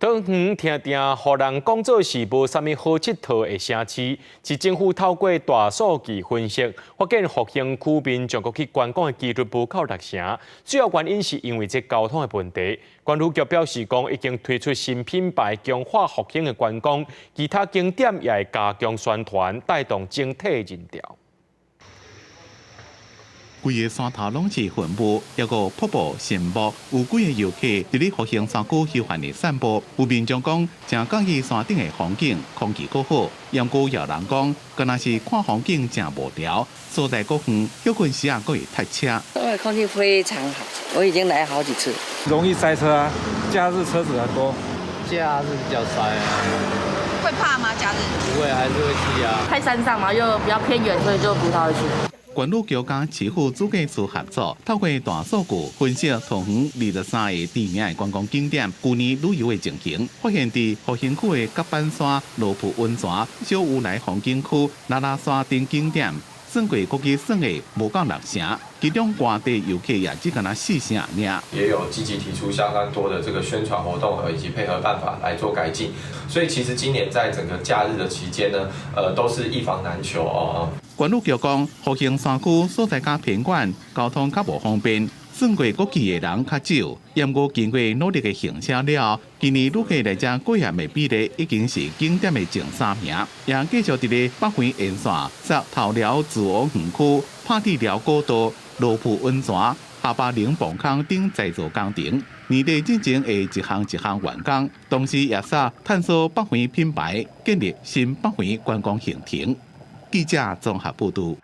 桃園定定予人講做是無啥物好𨑨迌的城市，市政府透過大數據分析，發現復興區民眾過去觀光的幾率無夠六成，主要原因是因為這交通的問題。觀旅局表示講，已經推出新品牌，強化復興的觀光，其他景點也會加強宣傳，帶動整體人潮。規个山頭攏是雲霧，抑閣瀑布、神木，有幾个遊客佇咧復興山區休閒的散步。有民眾講，誠佮意山頂的風景，空氣閣好。毋過有人講，敢若是看風景誠無聊，所在閣遠，歇睏時啊閣會塞車。因為空氣非常好，我已經來好幾次。容易塞車啊，假日車子很多。假日比較塞啊。會怕嗎？假日？不會，還是會去啊。太山上嘛，又比較偏遠，所以就不太會去。觀旅局佮市府主計處合作，透過大數據分析桃園23个知名的觀光景點，舊年旅遊的情形，發現佇復興區的甲板山、羅浮溫泉、小烏來風景區、拉拉山等景點，算過國際算的無夠六成，其中外地遊客也只敢若四成爾。也有積極提出相當多的這個宣傳活動以及配合辦法來做改進，所以其實今年在整個假日的期間呢，都是一房難求哦。觀旅局講，復興山區所在較偏遠，交通較無方便，算過國際的人較少。毋過經過努力的行銷了後，今年旅客來遮過夜的比例已經是景點的前三名，也繼續佇咧北園沿線、設頭寮自然園區、帕蒂寮古道、羅浮溫泉、哈巴陵磅空等再造工程，年底進前會一項一項完工，同時也使探索北園品牌，建立新北園觀光行程。記者綜合報導。